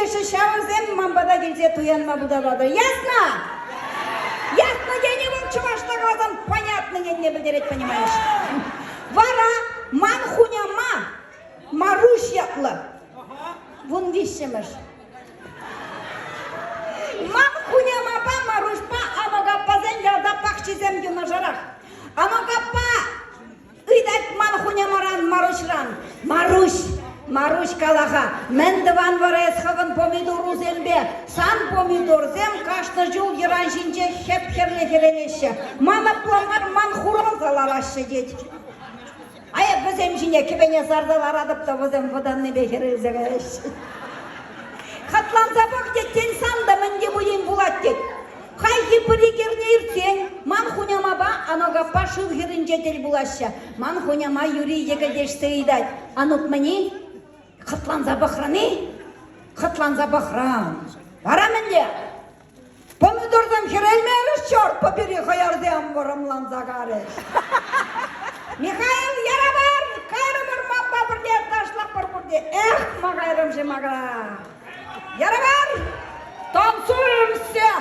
килеҫҫӗ, ҫавӑсем ман пата килсе туянма пултаратӑр. Ясно? Ясно тени вӑл чӑвашла каласан понятно тенине пӗлтерет, понимаешь? Вара ман хуняма Маруҫ ятлӑ. Вунвиҫҫӗмӗш. Ман хунямапа Маруҫпа Анук аппасен ялта пахчисем юнашарах. Анук аппа ыйтать ман хунямаран Маруҫран. Маруҫ, Маруҫ кала-ха, мӗн тӑван вара эс хӑвӑн помидорусемпе? Сан помидорсем кашни ҫул йӑран ҫинче хӗп-хӗрлӗ хӗрелеҫҫӗ. Ман апла мар, ман хуралса лараҫҫӗ, тет. А эп вӗсем ҫине кӗпене сарса ларатӑп та вӗсем вӑтаннипе хӗрелсе каяҫҫӗ. Хӑтланса пӑх, тет, тен, сан та мӗн те пулин пулать, тет. Хайхи пӗр-ик эрне иртсен ман хунямапа Анук аппа шыв хӗрринче тӗл пулаҫҫӗ. Ман хуняма юри йӗкӗлтешсе ыйтать: Анук мӗн-и? Хӑтланса пӑхрӑн-и? Хӑтланса пӑхрӑм. Вара мӗнле? Помидорсем хӗрелмерӗҫ, черт побери, хӑярсем вӑрӑмланса карӗҫ. Михаил Яровар, кайрӑмӑр манпа пӗрле ташлатпӑр пурте. Эх, макайрӑм-ши макӑра. Яровар, танцуем все!